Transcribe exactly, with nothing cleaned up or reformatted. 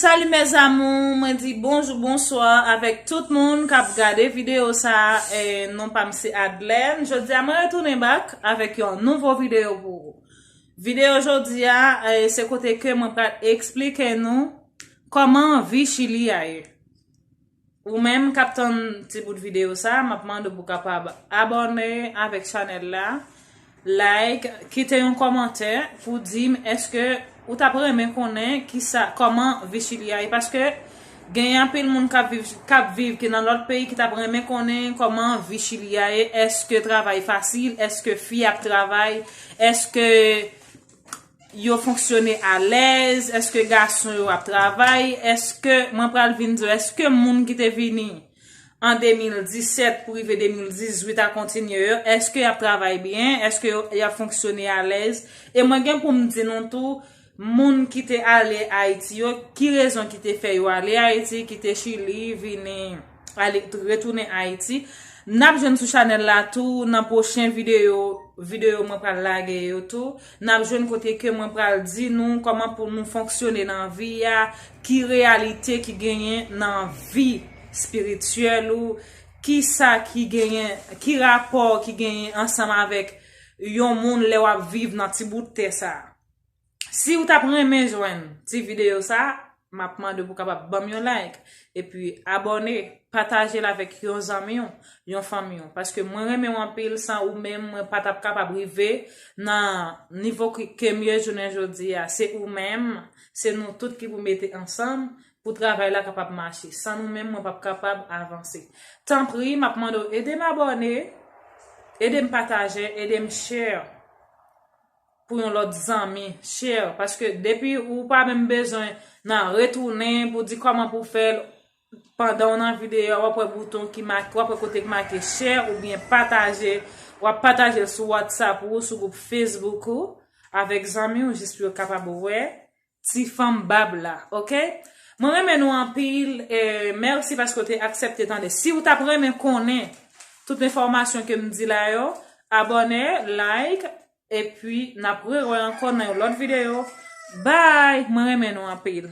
Salut mes amours, mwen di bonjou, bonswa avèk tout moun k ap gade videyo sa a. Eh, non pa m se Adlène. Jodi a mwen retounen back avèk yon nouvo videyo pou ou. Videyo jodi a, eh, se kote ke mwen pral eksplike nou kòman vi Chili a ye. Ou menm k ap tann ti bout videyo sa, m ap mande w pou w kapab abòne avèk chanèl la, like, kite yon kòmantè pou di m èske ou t ap renmen konnen kisa, kòman vi Chili a ye, paske gen anpil moun k ap viv, k ap viv ki nan lòt peyi ki t ap renmen konnen kòman vi Chili a ye, èske travay fasil, èske fi ap travay, èske yo fonksyone alèz, èske gason yo ap travay, èske, mwen pral vin di w, èske moun ki te vini an de mil disèt pou rive de mil dizuit a kontinye yo, èske y ap travay byen, èske yo, y ap fonksyone alèz? E mwen gen pou m di nou tou, moun ki te ale Ayiti yo, ki rezon ki te fè yo ale Ayiti, kite Chili, vini, ale, retounen Ayiti. N ap jwenn sou chanèl la tou, nan pwochen videyo, videyo mwen pral lage yo tou. N ap jwenn kote ke mwen pral di nou kòman pou nou fonksyone nan vi a, ki reyalite ki genyen nan vi espirityèl ou, ki sa ki genyen, ki rapò ki genyen ansanm avèk yon moun lè w ap viv nan ti bout tè sa a. Si w t ap renmen jwenn ti videyo sa, m ap mande w pou w kapab ban m yon like, epi abòne, pataje l avèk yon zanmi w, yon fanmi w. Paske mwen renmen w anpil, san ou menm, mwen pa t ap kapab rive nan nivo ke, ke m ye jounen jodi a. Se ou menm, se nou tout ki pou mete ansanm pou travay la kapab mache. San nou menm, mwen p ap kapab avanse. Tanpri, m ap mande w ede m abòne, ede m pataje, ede m share pou yon lòt zanmi, share, paske depi ou pa menm bezwen nan retounen pou di kòman pou fè l, pandan w nan videyo a, w ap wè bouton ki make, w ap wè kote ki make share oubyen pataje, w ap pataje l sou WhatsApp ou, sou gwoup Facebook ou, avèk zanmi w, jis pou yo kapab wè ti fanm bab la, oke? Mwen renmen nou anpil, e mèsi paske w te aksepte tande. Si w t ap renmen konnen tout enfòmasyon ke m di la yo, abòne, like, epi n ap rewè ankò nan yon lòt videyo. Bye! Mwen renmen nou anpil.